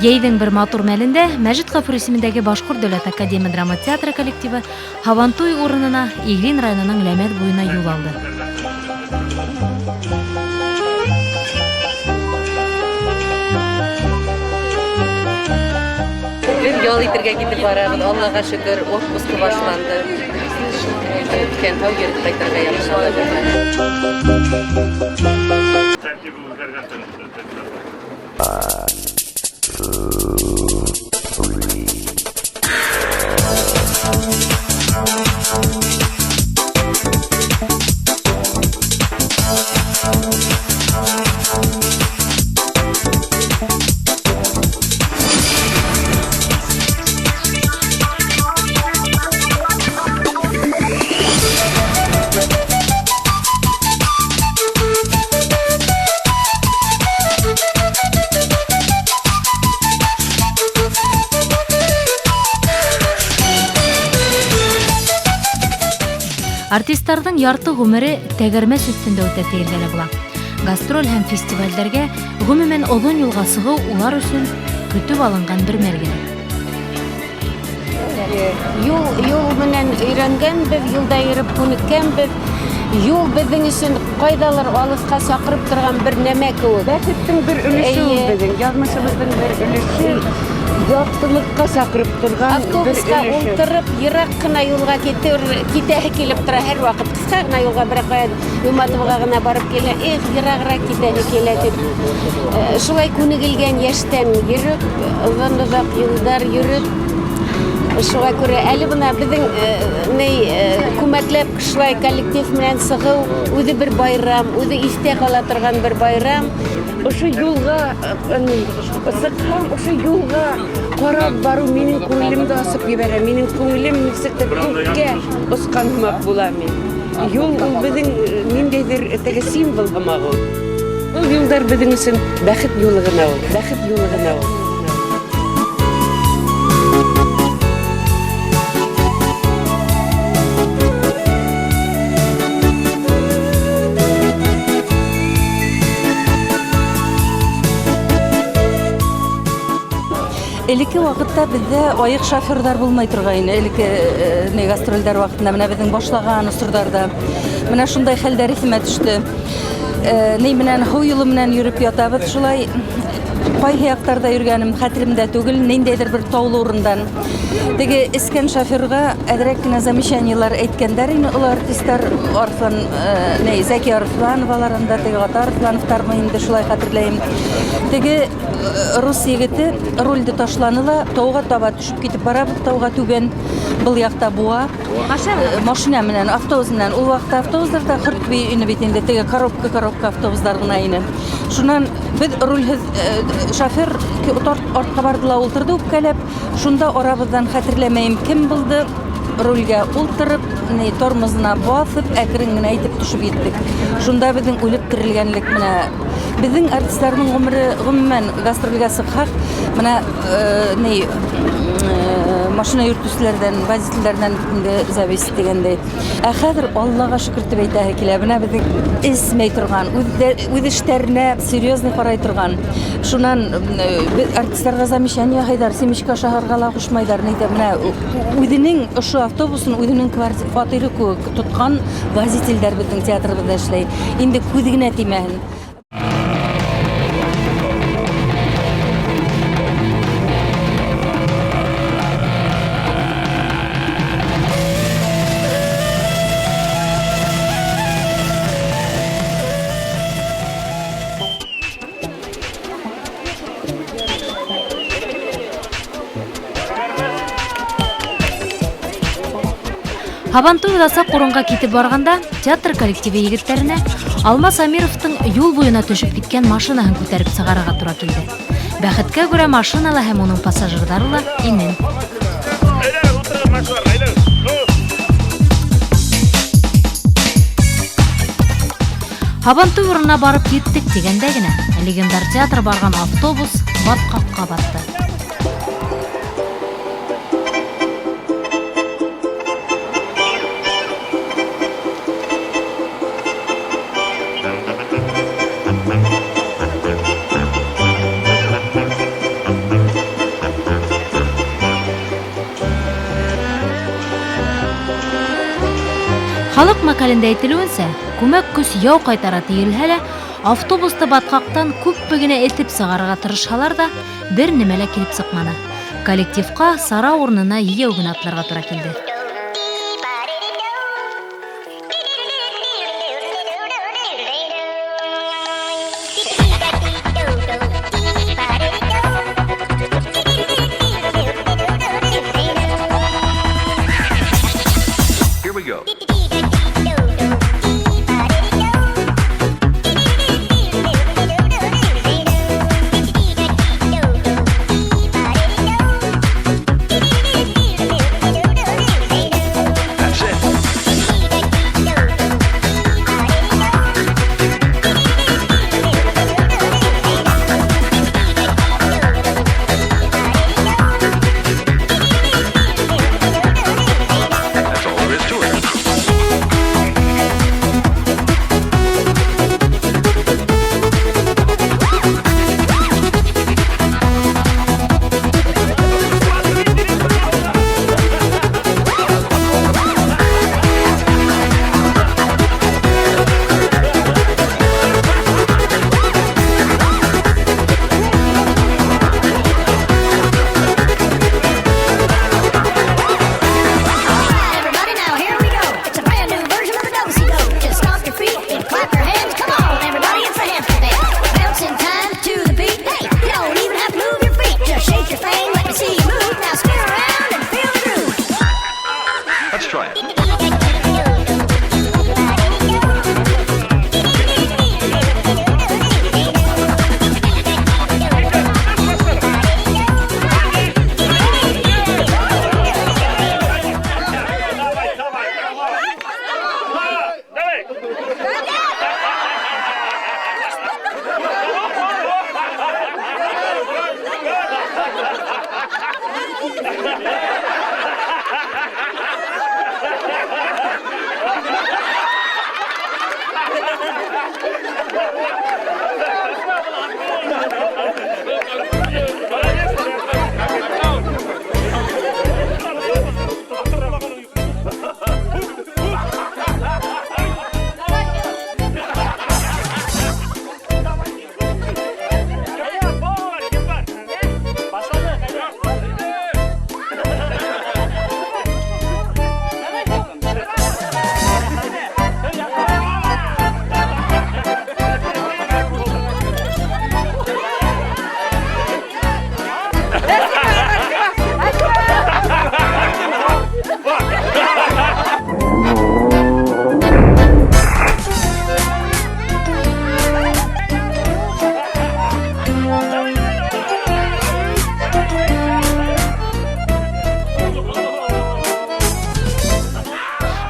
Йәйҙең бер матур мәлендә Мәжит Ғафури исемендәге Башҡорт дәүләт академия драма театры коллективы Һабантуй урынына Иглин районының Ләмәҙ буйына юл алды. Беҙ ял итергә китеп барабыҙ, Аллаға шөкөр, отпуск башланды. Иҫән һау йөрөп ҡайтырға яҡшы Алла бирһә. Тәртибе үҙгәргән. Артистарҙың ярты ғүмере тәгәрмәс өҫтөндә үтә тиергә лә була. Гастроль һәм фестивалдәргә, ғөмүмән, оҙон юлға сығыу улар өсөн көтөп алынған бер мәл генә. Юл менән өйрәнгәнбеҙ, юлда йөрөп күнеккәнбеҙ. Юл беҙҙең өсөн ҡайҙалыр алыҫҡа саҡырып торған бер нәмә кеүек. Бәхеттең бер өлөшө ул беҙҙең, яҙмышыбыҙҙың бер өлөшө, яҡтылыҡҡа саҡырып торған бер Автобусҡа өлөшө. ултырып, йыраҡ ҡына юлға китәһе килеп тора һәр ваҡыт. Ҡыҫҡа ғына юлға, бер ҡая Юматовға ғына барып килә, эх, йырағыраҡ китәһе килә тип. Шулай күнегелгән йәштән йөрөп, оҙон-оҙаҡ юлдар йөрөп, шуға күрә әле бына беҙҙең күмәкләп шулай коллектив менән сығыу үҙе бер байрам, үҙе иҫтә ҡала торған бер байрам. Ошо юлға сыҡһам, ошо юлға ҡарап барыу минең күңелемде асып ебәрә. Минең күңелем нисектер күккә осҡан һымаҡ була мин. Юл ул беҙҙең ниндәйҙер теге символ һымаҡ ул. Был юлдар беҙҙең өсөн бәхет юлы ғына ул, бәхет юлы ғына ул. Элекке ваҡытта беҙҙә айыҡ шоферҙар булмай торғайны. Элекке гастролдәр ваҡытында менә беҙҙең башлаған осорҙарҙа менә шундай хәлдәр иҫемә төштө. Ни менән һыу юлы менән йөрөп ятабыҙ шулай. Ҡайһы яҡтарҙа йөрөгәнем хәтеремдә түгел, ниндәйҙер бер таулы урындан. Теге эскән шоферға әҙерәк кенә замечаниелар әйткәндәр ине ул артисттар, Арыҫлан Зәки Арыҫлановалар анда, теге Ата Арыҫлановтармы инде, шулай хәтерләйем. Теге рус егете рульде ташланы ла, тауға таба төшөп китеп барабыҙ, тауға түбән, был яҡта буа. Машина? Машина менән, автобус менән. Ул ваҡытта автобустар ҙа хөрт ине бит инде, теге коробка-коробка автобустар ғына ине. Шунан беҙ рульһеҙ шофер артҡа барҙы ла ултырҙы үпкәләп. Шунда арабыҙҙан хәтерләмәйем кем булды, рулгә ултырып, тормозына баҫып, әкрен генә әйтеп төшөп еттек. Шунда беҙҙең үлеп терелгәнлек менә. Беҙҙең артистларҙың ғүмере, ғөмүмән, гастролгә сыҡһаҡ, менә машина йөрөтөүселәрҙән, водительдәрҙән инде зависит тигәндәй. Ә хәҙер Аллаға шөкөр тип әйтәһе килә. Бына беҙҙең эсмәй торған, үҙ эштәренә серьезный ҡарай торған. Шунан беҙ артистларға замечание яһайҙар, семечка ашарға ла ҡушмайҙар. Ни ҙә, менә үҙенең ошо автобусын үҙенең фатиры кеүек тотҡан водительдәр беҙҙең театрыбыҙҙа эшләй. Инде күҙ генә тимәһен. Һабантуй уҙасаҡ урынға китеп барғанда театр коллективы егеттәренә Алмас Амировтың юл буйына төшөп киткән машинаһын күтәреп сығарырға тура килде. Бәхеткә күрә машинала һәм уның пассажирҙары ла имен. Һабантуй урынына барып еттек тигәндә генә легендар театр барған автобус батҡаҡҡа батты. Халыҡ мәҡәлендә әйтелеүенсә, күмәк көс яу ҡайтара тиелһә лә, автобусты батҡаҡтан күпме генә этеп сығарырға тырышһалар ҙа, бер нәмә лә килеп сыҡманы. Коллективҡа сара урынына йәйәү генә атларға тура килде. Here we go. That's it. That's all there is to it. Everybody now, here we go. It's a brand new version of the do-si-do. Just stomp your feet and clap your hands. Come on, everybody, it's the hamster dance. Bounce in time to the beat. Hey, you don't even have to move your feet. Just shake your thing, let me see you move. Now spin around and feel the groove. Let's try it. Давай, давай, давай. Давай.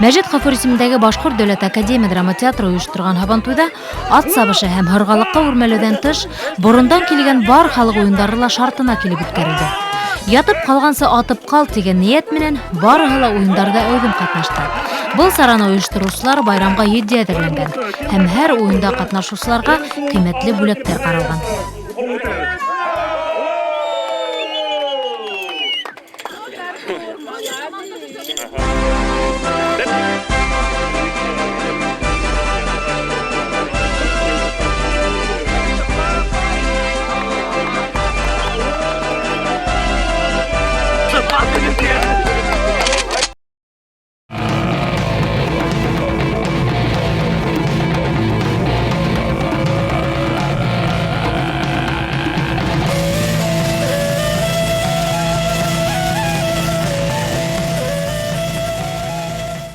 Мәжит Ғафури исемендәге Башҡорт дәүләт академия драма театры ойошторған һабантуйҙа ат сабышы һәм һырғалаҡҡа үрмәләүҙән тыш, борондан килгән бар халыҡ уйындары ла шартына килеп үткәрелде. Ятып ҡалғансы атып ҡал тигән ниәт менән барыһы ла уйындарҙа әүҙем ҡатнашты. Был сараны ойоштороусылар байрамға етди әҙерләнгән һәм һәр уйында ҡатнашыусыларға ҡиммәтле бүләктәр ҡаралған.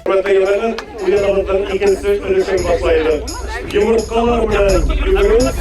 Хөрмәтле йәмәғәт, уйыныбыҙҙың икенсе өлөшөн башлайбыҙ. Йомортҡалар менән йүгереү.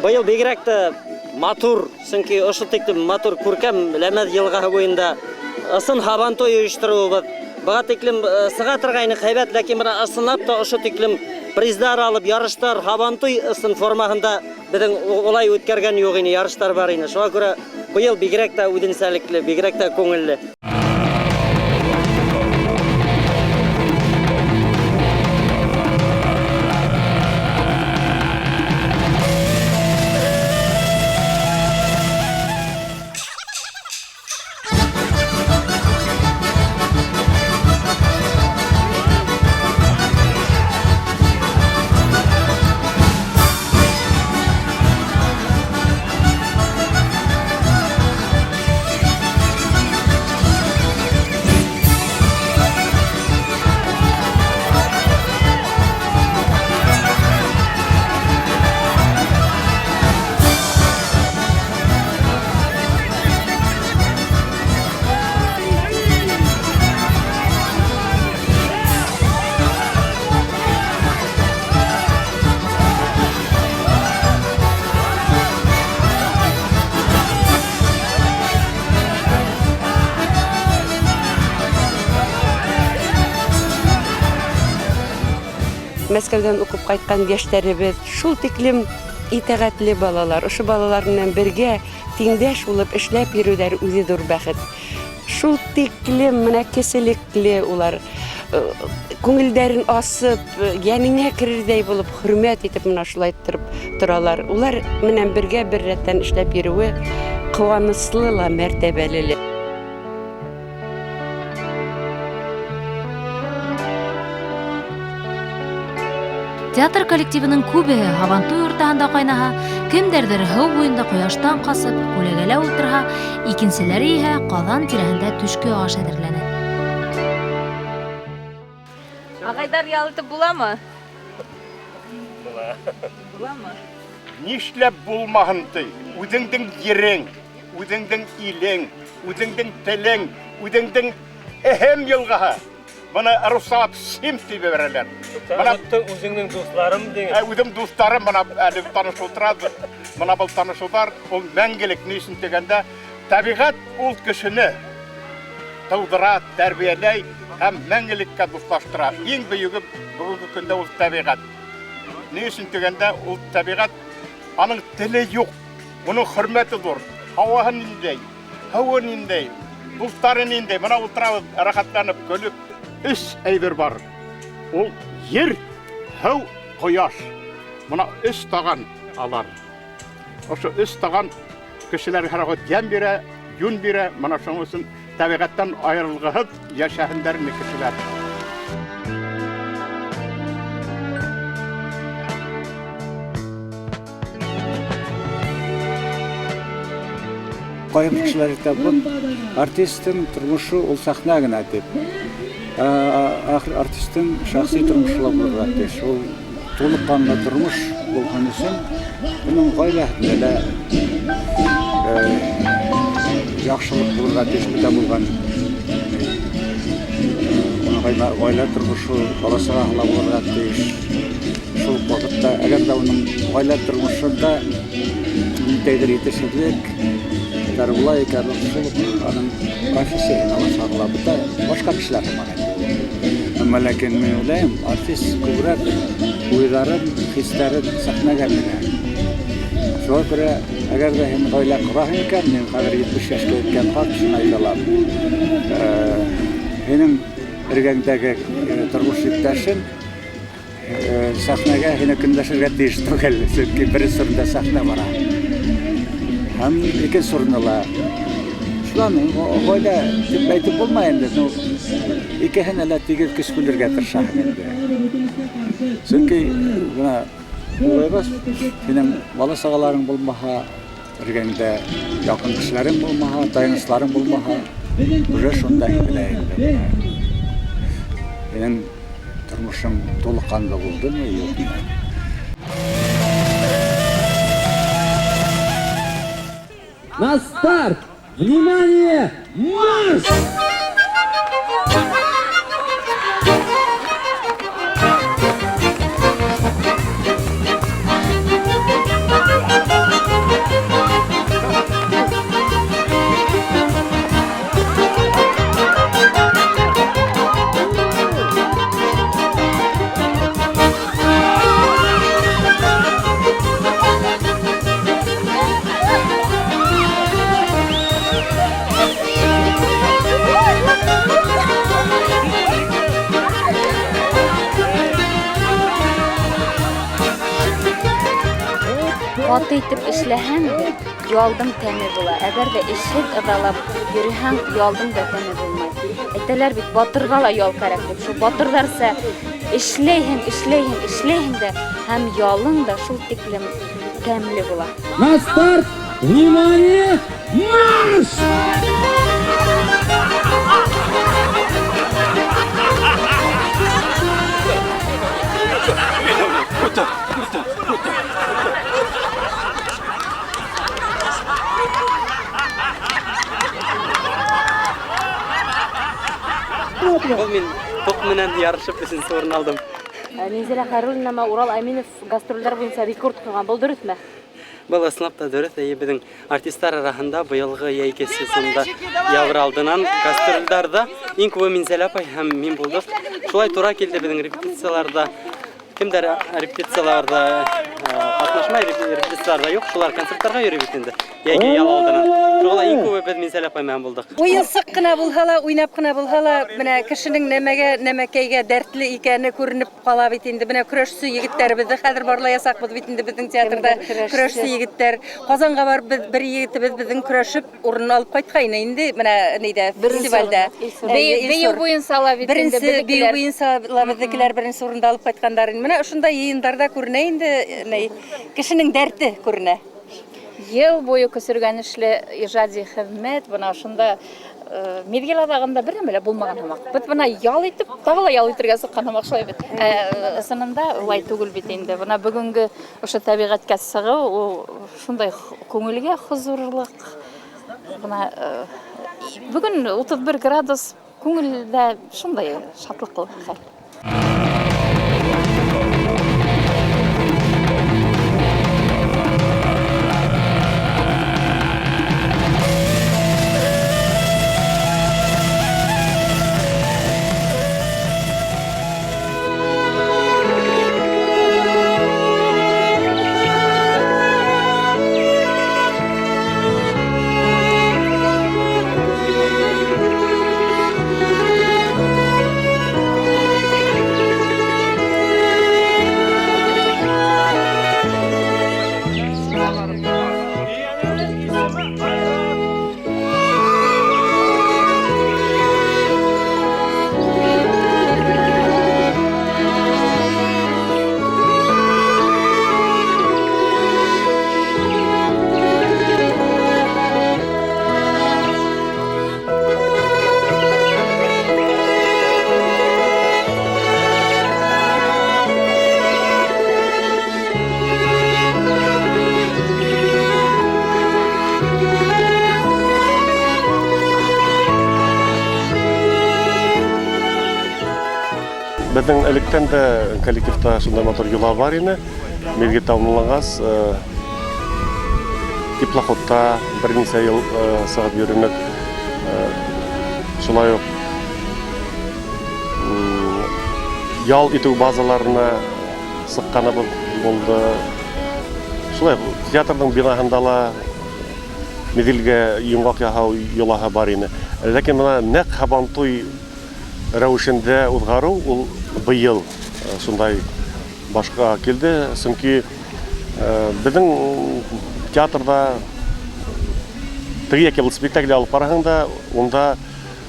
Быйыл бигерәк тә матур, сөнки ошо тиклем матур күркәм Ләмәҙ йылғаһы буйында ысын һабантуй ойоштороуыбыҙ. Быға тиклем сыға торғайны һәйбәт, ләкин бына ысынлап та ошо тиклем приздар алып ярыштар һабантуй ысын формаһында беҙҙең улай үткәргән юҡ ине, ярыштар бар ине. Шуға күрә быйыл бигерәк тә үҙенсәлекле, бигерәк тә күңелле. Мәскәүҙән уҡып ҡайтҡан йәштәребеҙ шул тиклем итәғәтле балалар. Ошо балалар менән бергә тиңдәш булып эшләп йөрөүҙәре үҙе ҙур бәхет. Шул тиклем менә кеселекле улар, күңелдәрен асып, йәнеңә керерҙәй булып, хөрмәт итеп менә шулай иттереп торалар. Улар менән бергә бер рәттән эшләп йөрөүе ҡыуаныслы ла, мәртәбәле лә. Театр коллективының күбеһе һабантуй уртаһында ҡайнаһа, кемдәрҙер һыу буйында ҡояштан ҡасып, күләгәлә ултырһа, икенселәре иһә ҡаҙан тирәһендә төшкө аш әҙерләне. Ағайҙар ял итеп буламы? Була. Буламы? Нишләп булмаһын ти? Үҙеңдең ерең, үҙеңдең илең, үҙеңдең телең, үҙеңдең Эһем йылғаһы. Бына руслап сим тип ебәрәләр. Бына үҙеңдең дуҫларым тигән. Ә, үҙем дуҫтарым, бына әле танышыу тора. Бына был танышыуҙар ул мәңгелек. Ни өсөн тигәндә, тәбиғәт ул кешене тыуҙыра, тәрбиәләй һәм мәңгелеккә дуҫлаштыра. Иң бөйөгө бөгөнгө көндә ул тәбиғәт. Ни өсөн тигәндә, ул тәбиғәт, аның теле юҡ, уның хөрмәте ҙур. Һауаһы ниндәй, һыуы ниндәй, дуҫтары ниндәй. Бына ултырабыҙ рәхәтләнеп, көлөп. Өс әйбер бар. Ул ер, һыу, ҡояш. Бына өс таған алар. Ошо өс таған кешеләр һәр ваҡыт йәм бирә, йүн бирә. Бына шуның өсөн тәбиғәттән айырылғыһыҙ йәшәһендәр инде кешеләр. Ҡайһы кешеләр әйтә, был артистың тормошо ул сәхнә генә тип. Ахыр артистың шәхси тормошо ла булырға тейеш. Ул тулы ҡанлы тормош булһын өсөн уның ғаиләһендә лә яҡшылыҡ булырға тейеш бөтә булған. Уның ғаилә тормошо бала-сағаһы ла булырға тейеш. Шул уҡ ваҡытта, әгәр ҙә уның ғаилә тормошонда ниндәйҙер етешһеҙлек була икән, шул уҡ аның профессияһына ла сағыла, бөтә башҡа кешеләр һымаҡ инде. Әммә ләкин мин уйлайым, артист күберәк уйҙарын, хистәрен сәхнәгә менә. Шуға күрә, әгәр ҙә һин ғаилә ҡораһың икән, мин хәҙер 70 йәшкә еткән ҡарт, шуны әйтә алам. Һинең эргәңдәге тормош иптәшең сәхнәгә һине көнләшергә тейеш түгел, сөнки беренсе урында сәхнә бара. Һәм икенсе урында ла шулай ғаилә тип әйтеп булмай инде, икеһенә лә тигеҙ көс бүлергә тырышаһың инде. Сөнки бына уйлайбыҙ, һинең бала-сағаларың булмаһа, эргәңдә яҡын кешеләрең булмаһа, таянысларың булмаһа, уже шунда һиҙелә инде. Һинең тормошоң тулы ҡанлы булдымы, юҡмы? На старт! Внимание! Марш! Thank you. Ҡаты итеп эшләһәң, ялдың тәме була. Әгәр ҙә эшһеҙ ыҙалап йөрөһәң, ялдың да тәме булмай. Әйтәләр бит, батырға ла ял кәрәк тип. Шул батырҙарса эшләйһең, эшләйһең, эшләйһең дә, һәм ялың да шул тиклем тәмле була. На старт! Внимание! Марш! Был мин тоҡ менән ярышып өсөнсө урын алдым. Минзәлә Хәйруллина менән Урал Әминов гастролдәр буйынса рекорд ҡуйған. Был дөрөҫмө? Был ысынлап та дөрөҫ. Эйе, беҙҙең артисттар араһында быйылғы йәйге сезонда ябыр алдынан гастролдәрҙә иң күбе Минзәлә апай һәм мин булдыҡ. Шулай тура килде беҙҙең репетицияларҙа. Кемдәр репетицияларҙа ҡатнашмай, репетицияларҙа юҡ, шулар концерттарға йөрөй бит инде. Йәйге ял алдынан. Шуға ла иң күбе беҙ Минзәлә апай менән булдыҡ. Уйынсыҡ ҡына булһа ла, уйнап ҡына булһа ла, бына кешенең нәмәгә, нәмәкәйгә дәртле икәне күренеп ҡала бит инде. Бына көрәшсе егеттәребеҙҙе хәҙер барлаясаҡбыҙ бит инде беҙҙең театрҙа. Көрәшсе егеттәр. Ҡазанға барып беҙ бер егетебеҙ беҙҙең көрәшеп урын алып ҡайтҡайны инде, бына нейҙә, фестивалдә. Бейеү буйынса ла бит инде Беренсе бейеү беҙҙекеләр. буйынса ла беҙҙекеләр беренсе урынды алып ҡайтҡандар инде. Бына ошондай йыйындарҙа күренә инде, ней, кешенең дәрте күренә. Йыл буйы көсөргәнешле ижади хеҙмәт, бына ошонда миҙгел аҙағында бер нәмә лә булмаған һымаҡ. Беҙ бына ял итеп, тағы ла ял итергә сыҡҡан һымаҡ, шулай бит. Ысынында улай түгел бит инде. Бына бөгөнгө ошо тәбиғәткә сығыу, ул шундай күңелгә хозурлыҡ. Бына бөгөн 31 градус, күңелдә шундай шатлыҡлы хәл. Беҙҙең электән дә коллективта шундай матур йола бар ине. Миҙгел тамамланғас, теплоходта бер нисә йыл сығып йөрөнөк. Шулай уҡ ял итеү базаларына сыҡҡаныбыҙ булды. Шулай уҡ театрҙың бинаһында ла миҙгелгә йомғаҡ яһау йолаһы бар ине. Ләкин бына нәҡ һабантуй рәүешендә уҙғарыу ул быйыл шундай башҡа килде, сөнки беҙҙең театрҙа теге йәки был спектакль алып бараһың да, унда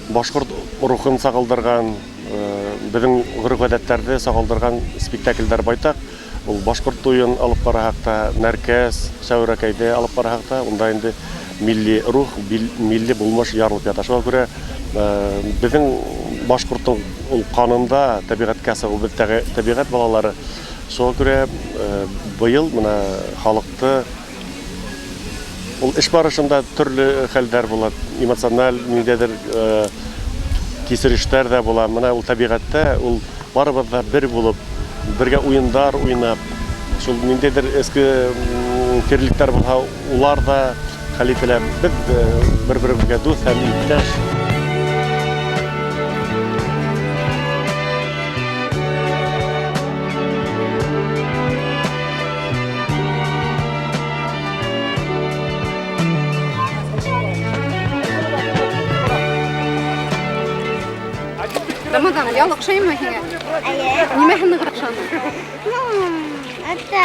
башҡорт рухын сағылдырған, беҙҙең ғөрөф-ғәҙәттәрҙе сағылдырған спектаклдәр байтаҡ. Ул башҡорт туйын алып бараһаҡ та, Нәркәс, Шәүрәкәйҙе алып бараһаҡ та, унда инде милли рух, милли булмыш ярылып ята. Шуға күрә беҙҙең башҡорттоң ул ҡанында тәбиғәткә сығыу, беҙ тәбиғәт балалары. Шуға күрә быйыл бына халыҡты ул эш барышында төрлө хәлдәр була, эмоциональ ниндәйҙер кисерештәр ҙә була. Бына ул тәбиғәттә ул барыбыҙ ҙа бер булып, бергә уйындар уйнап, шул ниндәйҙер эске кирелектәр булһа, улар ҙа хәл ителә. Беҙ бер-беребеҙгә дуҫ һәм иптәш. Рамаҙан, ял оҡшаймы һиңә? Эйе. Нимәһе нығыраҡ оҡшаны? Это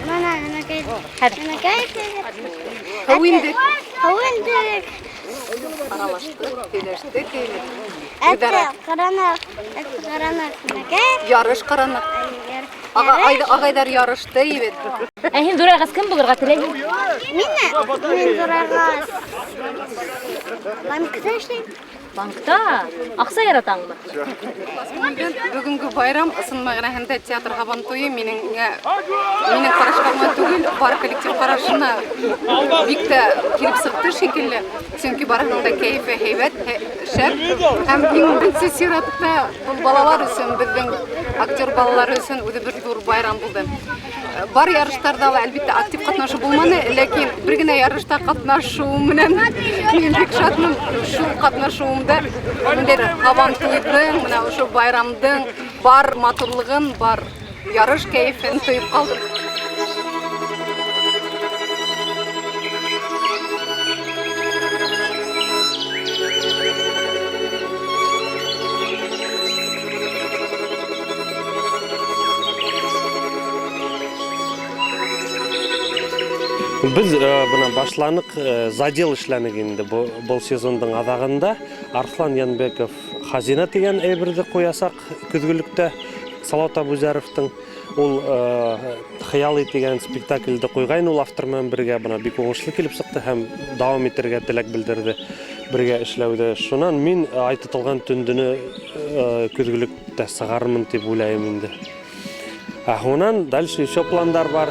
мына нәмәкәй. Нәмәкәй. Һыу индек. Һыу индек. Аралаштыҡ, һөйләштек. Это ҡараныҡ. Это ҡараныҡ. Нәмәкәй. Ярыш ҡараныҡ. Ағайҙар ярышты бит. Ә һин ҙурайғас кем булырға теләйһең? Мине? Мин ҙурайғас банкта эшләйем. Банкта? Аҡса яратаңмы? Бөгөнгө байрам ысын мәғәнәһендә театр һабантуйы минең ҡарашҡа ғына түгел, бар коллектив ҡарашына бик тә килеп сыҡты шикелле. Сөнки барыһының да кәйефе һәйбәт, шәп. Һәм иң беренсе сиратта был балалар өсөн, беҙҙең актер балалары өсөн үҙе бер ҙур байрам булды. Бар ярыштарҙа ла әлбиттә актив ҡатнашыу булманы, ләкин бер генә ярышта ҡатнашыу менән мин бик шатмын. Шул ҡатнашыуымда ниндәйҙер һабантуйҙың, бына ошо байрамдың бар матурлығын, бар ярыш кәйефен тойоп ҡалдым. Беҙ бына башланыҡ, задел эшләнек инде был сезондың аҙағында. Арыҫлан Янбеков Хазина тигән әйберҙе ҡуясаҡ көҙгөлөктә. Салауат Әбүзәровтың ул Хыялый тигән спектаклде ҡуйғайны, ул автор менән бергә бына бик уңышлы килеп сыҡты һәм дауам итергә теләк белдерҙе бергә эшләүҙе. Шунан мин Ай тотолған төндөне көҙгөлөктә сығармын тип уйлайым инде. Ә һуңынан дальше еще пландар бар.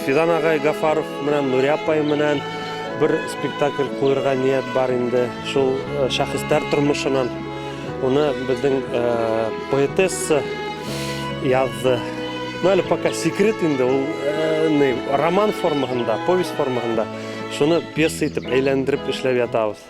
Фидан ағай Гафаров менән, Нурия апай менән бер спектакль ҡуйырға ниәт бар инде. Шул шәхестәр тормошонан. Уны беҙҙең поэтесса яҙҙы. Ну, әле пока секрет инде, ул роман формаһында, повесть формаһында. Шуны пьеса итеп әйләндереп эшләп ятабыҙ.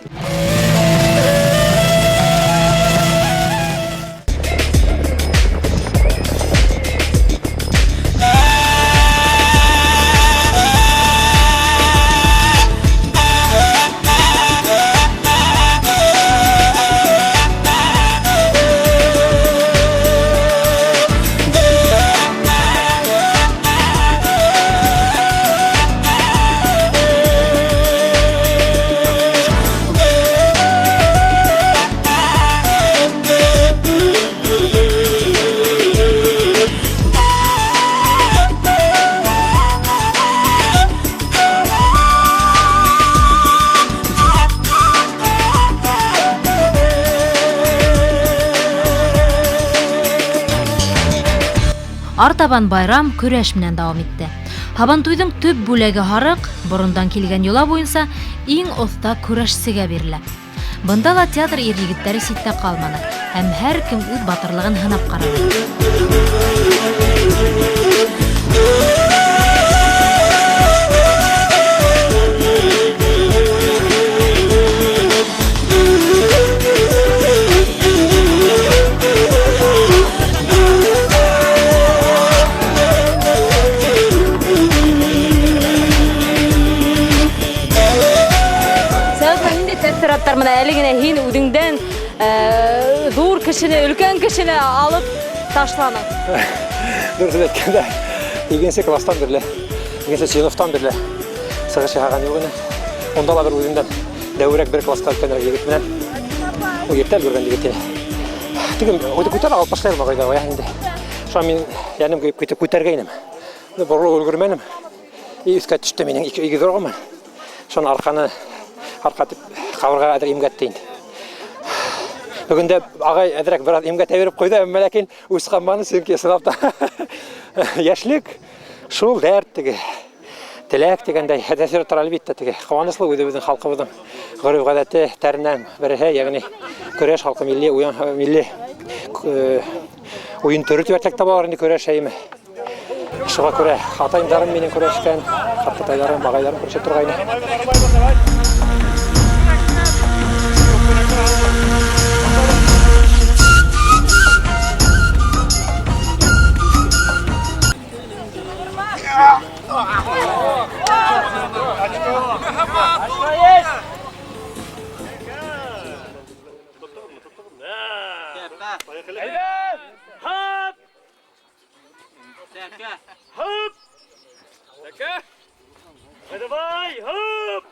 Артабан байрам көрәш менән дауам итте. Һабантуйҙың төп бүләге һарыҡ, борондан килгән йола буйынса иң оҫта көрәшсегә бирелә. Бында ла театр ир-егеттәре ситтә ҡалманы һәм һәр кем үҙ батырлығын һынап ҡараны. Тәьҫораттар менән әле генә һин үҙеңдән ҙур кешене, өлкән кешене алып ташланың. Дөрөҫөн әйткәндә, икенсе класстан бирле, икенсе синыфтан бирле сығыш яһаған юҡ ине. Унда ла бер үҙемдән дәүерәк бер класста өлкәнерәк егет менән. Ул иртә өлгөргән егет ине. Теге үҙе күтәрә алып ташлайым ағайҙа, я инде. Шуға мин йәнем көйөп китеп күтәргәйнем. Боролоп өлгөрмәнем. И өҫкә төштө минең ике игеҙ урғым. Шуны арҡаны арҡа тип ҡабырға әҙер имгәтте инде. Бөгөн дә ағай әҙерәк бер аҙ имгәтә биреп ҡуйҙы, әммә ләкин үс ҡанманы, сөнки ысынлап та йәшлек шул дәрт теге теләк тигәндәй тәьҫораттар әлбиттә теге ҡыуаныслы үҙебеҙҙең халҡыбыҙҙың ғөрөф-ғәҙәте тәренән береһе, йәғни көрәш халҡы милли уйын, милли уйын төрө тип әйтһәк тә бар инде көрәш әйме. Шуға күрә атайымдарым минең көрәшкән, ҡартатайҙарым, ағайҙарым көрәшә торғайны. Тәкә. Һып! Тәкә! Давай, һып!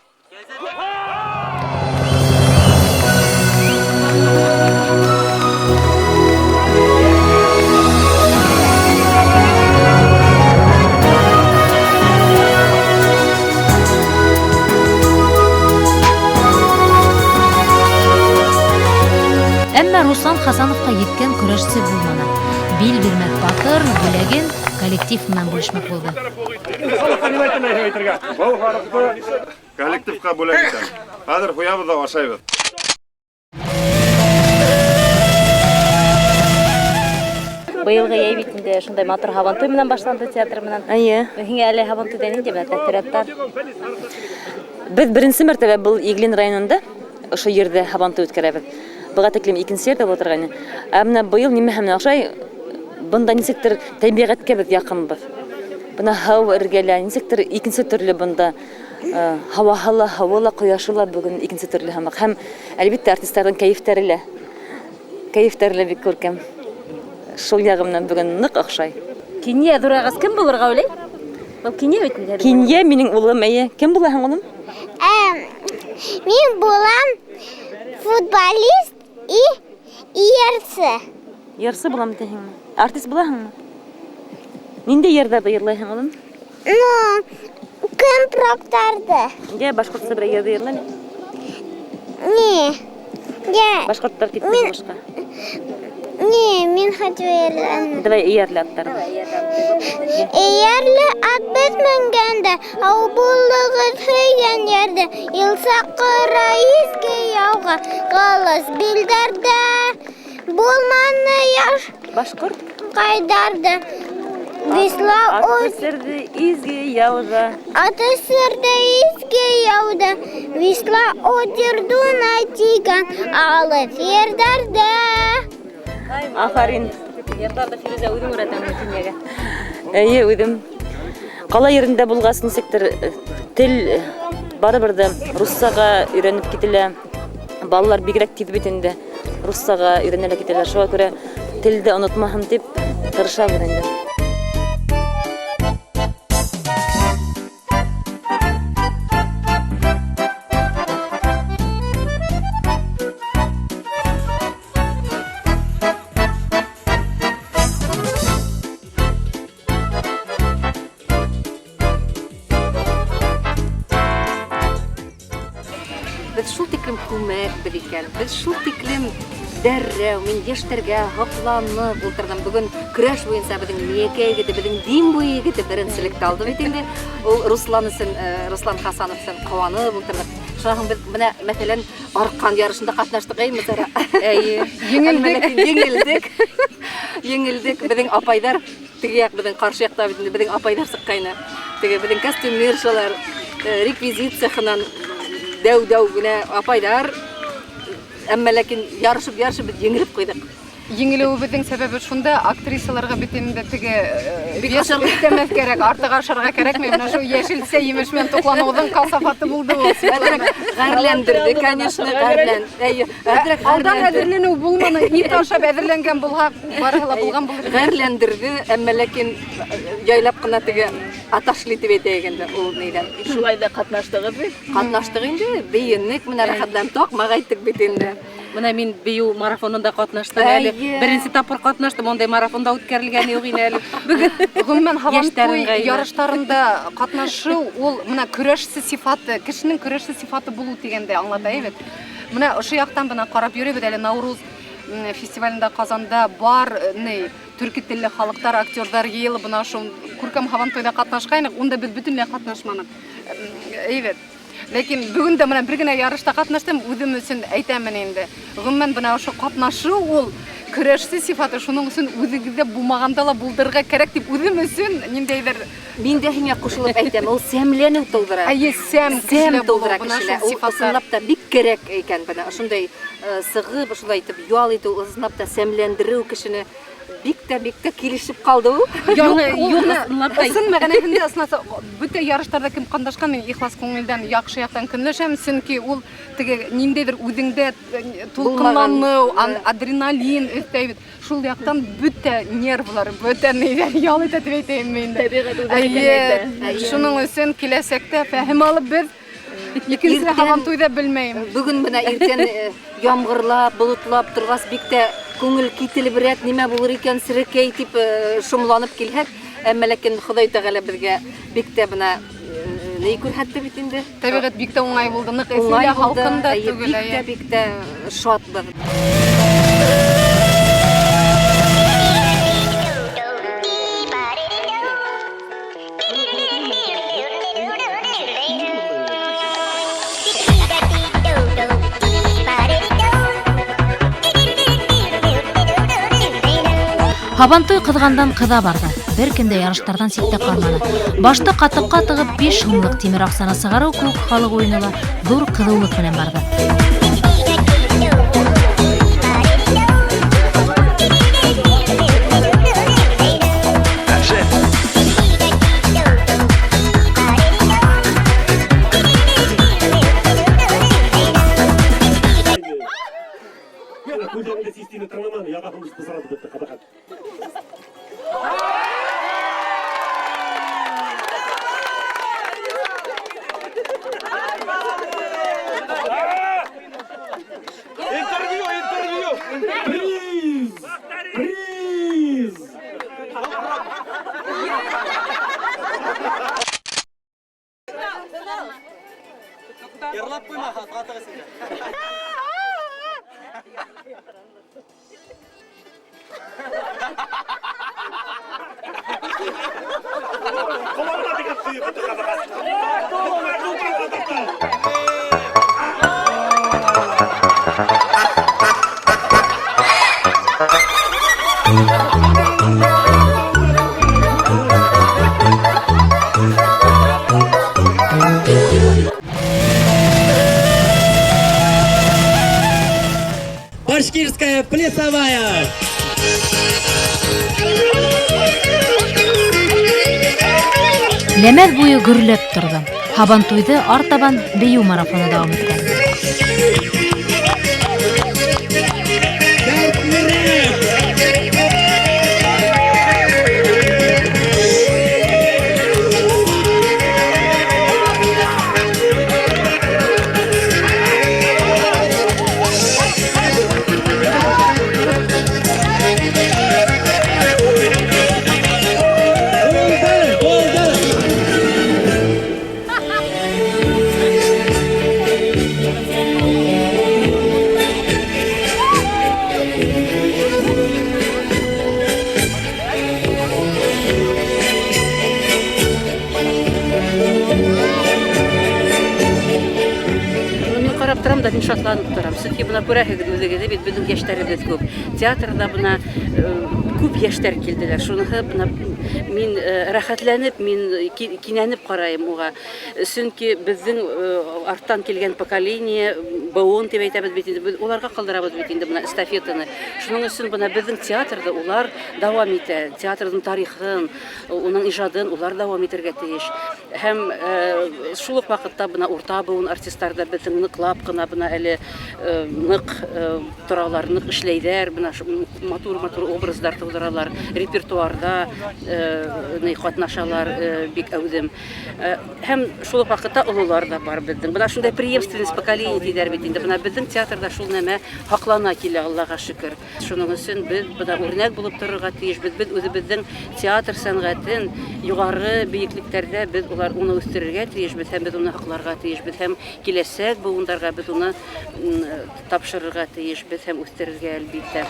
Әммә Руслан Хасановҡа еткән көрәшсе булманы. Бил бирмәҫ батыр бүләген коллектив менән бүлешмәк булды. Был һарыҡты коллективҡа бүләк итәм. Хәҙер ҡуябыҙ ҙа ашайбыҙ. Быйылғы йәй бит инде шундай матур һабантуй менән башланды театр менән. Әйе. Һиңә әле һабантуйҙа ниндәй менә тәьҫораттар? Беҙ беренсе мәртәбә был Иглин районында ошо ерҙә һабантуй үткәрәбеҙ. Быға тиклем икенсе ерҙә була торғайны. Ә менә быйыл нимәһе менән оҡшай? Бында нисектер тәбиғәткә беҙ яҡынбыҙ. Бына һыу эргәлә, нисектер икенсе төрлө бында. Һауаһы ла, һыуы ла, ҡояшы ла бөгөн икенсе төрлө һымаҡ. Һәм, әлбиттә, артистарҙың кәйефтәре лә. Кәйефтәре лә бик күркәм. Шул яғы менән бөгөн ныҡ оҡшай. Кинйә ҙурайғас кем булырға уйлай? Был Кинйә бит инде. Кинйә минең улым, эйе. Кем булаһың, улым? Мин булам футболист и йырсы. Йырсы булам тиһеңме? Артист булаһыңмы? Ниндәй йырҙарҙы йырлайһың, улым? Ну, кем проктарҙы? Йә, башҡортса берәй йырҙы йырла әле. Не. Я. Башҡорттар китте Мин һуғышҡа. Не, мин хочу йырланы. Давай эйәрле аттар. Эйәрле ат беҙ менгәндә, ау булығыҙ һөйгән ерҙә, ил саҡыра изге яуға, ҡылыс билдәрҙә булманы яш Башҡорт? ҡайҙарҙа. Висла Аты үҙ сөрҙө изге яуҙа. Аты сөрҙө изге яуҙа, Висла Одер Дунай тигән алыҫ ерҙәрҙә. Афарин. Йырҙарҙы Фирүзә үҙең өйрәтәңме Кинйәгә? Эйе, үҙем. Ҡала ерендә булғас, нисектер тел барыбер ҙә руссаға өйрәнеп кителә. Балалар бигерәк тиҙ бит инде руссаға өйрәнә лә китәләр. Шуға күрә телде онотмаһын тип тырышабыҙ инде. Беҙ шул тиклем күмәкбеҙ икән, беҙ шул тиклем дәррәү, мин йәштәргә һоҡланып ултырҙым. Бөгөн көрәш буйынса беҙҙең Миәкә егете, беҙҙең Дим буйы егете беренселекте алды бит инде. Ул Руслан өсөн, Руслан Хасанов өсөн ҡыуанып ултырҙыҡ. Шунан һуң беҙ бына, мәҫәлән, арҡан ярышында ҡатнаштыҡ, әйме, Сара? Әйе. Еңелдек. Еңелдек. Еңелдек. Беҙҙең апайҙар, теге яҡ, беҙҙең ҡаршы яҡта бит инде беҙҙең апайҙар сыҡҡайны. Теге беҙҙең костюмершалар, реквизит цехынан дәү-дәү генә апайҙар. Әммә ләкин ярышып-ярышып беҙ еңелеп ҡуйҙыҡ. Еңелеүебеҙҙең сәбәбе шунда, актрисаларға бит инде теге Бик вес ашарға. өҫтәмәҫ кәрәк, артыҡ ашарға кәрәкмәй. Менә шул йәшелсә емеш менән туҡланыуҙың ҡасафаты булды ул. Әҙерәк ғәрләндерҙе, конечно, ғәрлән. Әйе, әҙерәк Алдан ғәрләндерҙе. әҙерләнеү булманы, ит ашап әҙерләнгән булһа, барыһы ла булған булыр. Ғәрләндерҙе, әммә ләкин яйлап ҡына теге аташли тип әйтәйек инде ул нейҙән. Шулай ҙа ҡатнаштығыҙ бит? Ҡатнаштыҡ инде, бейенек, менә рәхәтләнеп таҡмаҡ әйттек бит инде. Бына мин бейеү марафонында ҡатнаштым әле. Әйе. Беренсе тапҡыр ҡатнаштым, ундай марафонда үткәрелгән юҡ ине әле. Бөгөн Ғөмүмән, һабантуй йәштәр ыңғайына. ярыштарында ҡатнашыу ул бына көрәшсе сифаты, кешенең көрәшсе сифаты булыу тигәнде аңлата бит. Бына ошо яҡтан бына ҡарап йөрөйбөҙ әле Науруз фестивалендә Ҡазанда бар ни төрки телле халыҡтар, актерҙар йыйылып бына ошо күркәм һабантуйҙа ҡатнашҡайныҡ, унда беҙ бөтөнләй ҡатнашманыҡ. Әйбәт. Ләкин бөгөн дә бына бер генә ярышта ҡатнаштым, үҙем өсөн әйтәмен инде. Ғөмүмән, бына ошо ҡатнашыу ул көрәшсе сифаты, шуның өсөн үҙегеҙҙә булмағанда ла булдырырға кәрәк тип үҙем өсөн ниндәйҙер Мин дә һиңә ҡушылып әйтәм, ул сәмләнеү тыуҙыра. Әйе, сәм Сәм кешелә булыу, тыуҙыра бына кешелә. шул Ул сифаттар. ысынлап та бик кәрәк икән бына. Ошондай сығып, ошондай итеп ял итеү, ысынлап та сәмләндереү кешене. Бик тә, бик тә килешеп ҡалды ул. Ысын мәғәнәһендә, ысынласа, бөтә ярыштарҙа кем ҡатнашҡан, мин ихлас күңелдән яҡшы яҡтан көнләшәм, сөнки ул теге ниндәйҙер үҙеңдә тулҡынланыу, адреналин өҫтәй бит. Шул яҡтан бөтә нервлар, бөтә ниҙәр ял итә тип әйтәйем инде. Тәбиғәт үҙе әйтә. Шуның өсөн киләсәктә фәһем алып беҙ икенсе һабантуйҙа белмәйем. Бөгөн бына иртән ямғырлап, болотлап торғас, бик тә күңел кителеберәк, нимә булыр икән, серекәй тип шомланып килһәк, әммә ләкин Хоҙай Тәғәлә беҙгә бик тә бына ни күрһәтте бит инде. Тәбиғәт бик тә уңай булды, ныҡ эҫе лә, һалҡын да түгел. Бик тә, бик тә шатбыҙ. Һабантуй ҡыҙғандан ҡыҙа барҙы. Бер кем дә ярыштарҙан ситтә ҡалманы. Башты ҡатыҡҡа тығып 5 һумлыҡ тимер аҡсаны сығарыу кеүек халыҡ уйыны ла ҙур ҡыҙыулыҡ менән барҙы. Интервью, интервью! Приз! Приз! Йырлап ҡуйма, ҡатығыҙ инде. Башкирская плясовая. Ләмәҙ буйы гөрләп торҙо. Һабантуйҙы артабан бейеү марафоны дауам итте. Торам да мин шатланып торам. Сөнки бына күрәһегеҙ үҙегеҙ бит, беҙҙең йәштәребеҙ күп. Театрҙа бына күп йәштәр килделәр. Шуныһы бына мин рәхәтләнеп, мин кинәнеп ҡарайым уға. Сөнки беҙҙең арттан килгән поколение, быуын тип әйтәбеҙ бит инде, беҙ уларға ҡалдырабыҙ бит инде бына эстафетаны. Шуның өсөн бына беҙҙең театрҙы улар дауам итә. Театрҙың тарихын, уның ижадын улар дауам итергә тейеш. Һәм шул уҡ ваҡытта бына урта быуын артистар ҙа беҙҙең ныҡлап ҡына бына әле ныҡ торалар, ныҡ эшләйҙәр, бына матур-матур образдар тыуҙыралар, репертуарҙа ни ҡатнашалар бик әүҙем. Һәм шул уҡ ваҡытта ололар ҙа бар беҙҙең. Бына шундай преемственность поколений тиҙәр бит инде. Бына беҙҙең театрҙа шул нәмә һаҡлана килә, Аллаға шөкөр. Шуның өсөн беҙ бына үрнәк булып торорға тейешбеҙ. Беҙ үҙебеҙҙең театр сәнғәтен юғары бейеклектәрҙә беҙ улар уны үҫтерергә тейешбеҙ һәм беҙ уны һаҡларға тейешбеҙ һәм киләсәк быуындарға беҙ уны тапшырырға тейешбеҙ һәм үҫтерергә, әлбиттә.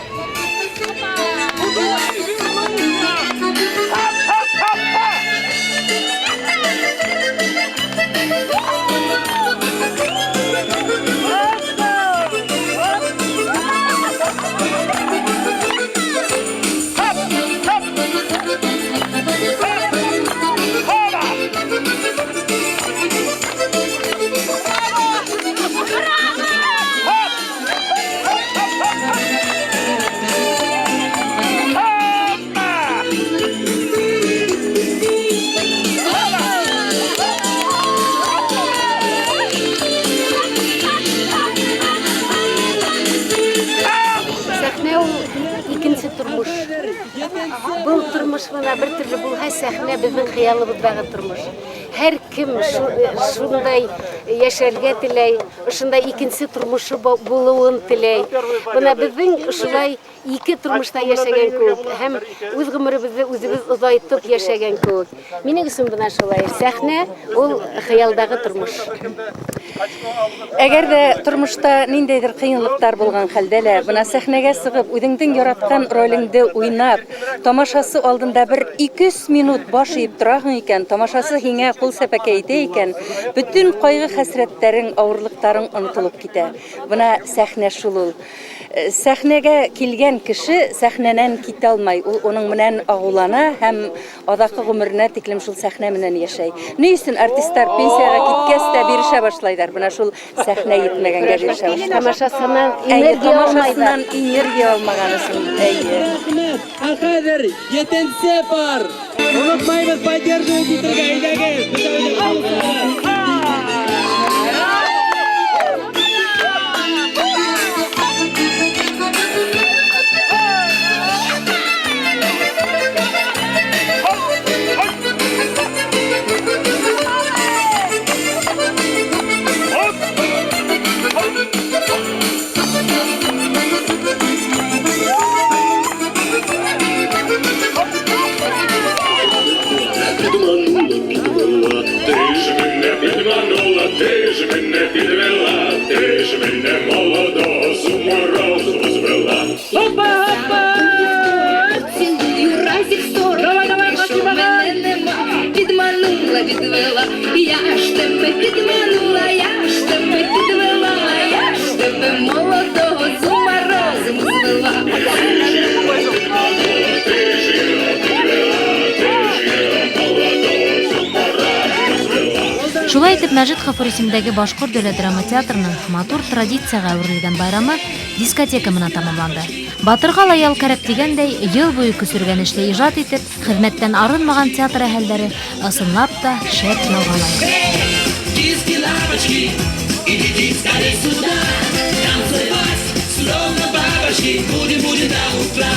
Тормош бына бер төрлө булһа, сәхнә беҙҙең хыялыбыҙҙағы тормош. Һәр кем шундай йәшәргә теләй, ошондай икенсе тормошо булыуын теләй. Бына беҙҙең ошолай ике тормошта йәшәгән кеүек һәм үҙ ғүмеребеҙҙе үҙебеҙ оҙайтып йәшәгән кеүек. Минең өсөн бына шулай сәхнә ул хыялдағы тормош. Әгәр дә тормошта ниндәйҙер ҡыйынлыҡтар булған хәлдә лә, бына сәхнәгә сығып, үҙеңдең яратҡан ролеңде уйнап, тамашасы алдында бер 2-3 минут баш эйеп тораһың икән, тамашасы һиңә ҡул сәпәкә итә икән, бөтөн ҡайғы-хәсрәттәрең, ауырлыҡтарың онотолоп китә. Бына сәхнә шул ул. Сәхнәгә килгән кеше сәхнәнән китә алмай, ул уның менән ағыулана һәм аҙаҡҡы ғүмеренә тиклем шул сәхнә менән йәшәй. Ни өсөн артисттар пенсияға киткәс тә бирешә башлайҙар? Бына шул сәхнә етмәгәнгә бирешә башлайҙар. Тамашасынан Әйе, энергия тамашасынан алмайҙар. энергия алмаған өсөн. Әйе. Рәхмәт. Ә хәҙер етенсе пар. Онотмайбыҙ поддерживать итергә, әйҙәгеҙ. Підманула, підвела, ти ж мене підманула, ти ж мене підвела, ти ж мене молодого з морозу звела. Опа, опа! Цілую разів 40, Давай, давай, що мене нема. Підманула, відвела, я ж тебе підманула, я ж тебе підвела, я ж тебе молодого з ума розуму звела. Шулай итеп, Мәжит Ғафури исемендәге Башҡорт дәүләт драма театрының матур традицияға әүерелгән байрамы дискотека менән тамамланды. Батырға ла ял кәрәк тигәндәй, йыл буйы көсөргәнешле ижад итеп, хеҙмәттән арынмаған театр әһәлдәре ысынлап та шәп ялға лайыҡ. Диски, лапочки, идите скорей сюда, танцевать, словно бабочки, будем, будем до утра.